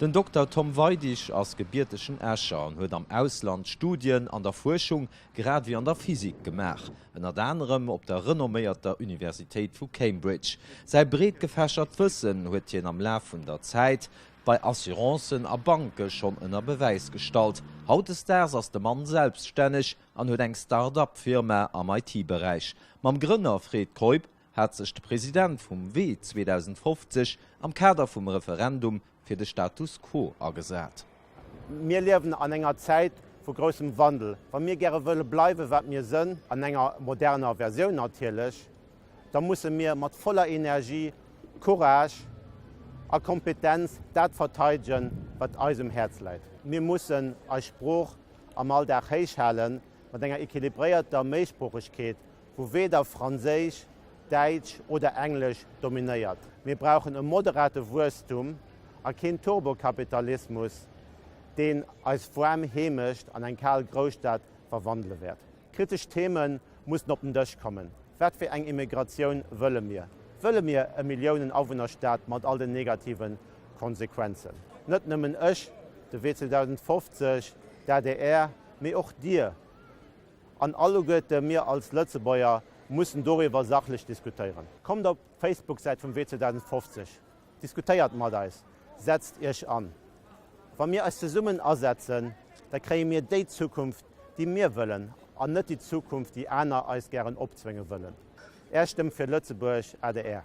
Den Dokter Tom Weidig ass gebiertegen Escher an huet am Ausland Studien an der Fuerschung grad ewéi an der Physik gemaach, ënnert anerem op der renomméierter Universitéit vu Cambridge. Säi breet gefächert Wëssen huet hien am Laf vun der Zäit bei Assurancen a Banke schonn ënner Bewäis gestallt. Hautdesdaags ass de Mann selbststänneg an huet eng Start-up-Firma am IT-Beräich. Mam Grënner Fred Keup hat sech de President vum Wee 2050 am Kader vum Referendum fir de Status quo agesat. Mir liewen an enger Zäit vu groussem Wandel. Wa mir gäre wëlle bleiwen, wat mir sënn, an enger moderner Versioun natierlech, da musse mir mat voller Energie, Courage a Kompetenz dat verteidegen, wat eis um Häerz läit. Mir mussen eis Sprooch am Alldag héich halen, mat enger equilibréierter Méisproochegkeet, wou weder Franséisch, Däitsch oder Englesch dominéiert. Mir brauchen e moderate Wuesstum a keen Turbokapitalismus, deen eis waarm Heemecht an eng kal Grousstad verwandele wäert. Kritesch Theme mussen op den Dësch kommen. Wat fir eng Immigratioun wëlle mir? Wëlle mir e Milliounen-Awunnerstaat mat all den negative Konsequenzen? Net nëmmen ech, de Wee 2050, d'ADR, mee och Dir An alleguerte mir als Lëtzebuerger mussen doriwwer sachlech diskutéieren. Kommt op d'Facebook-Säit vum Wee 2050, diskutéiert mat eis, setzt Iech an. Wa mir eis zesummen asetzen, da kréie mir déi Zukunft, déi mir wëllen, an net déi Zukunft, déi aner eis gären opzwénge wëllen. Är Stëmm fir Lëtzebuerg, adr.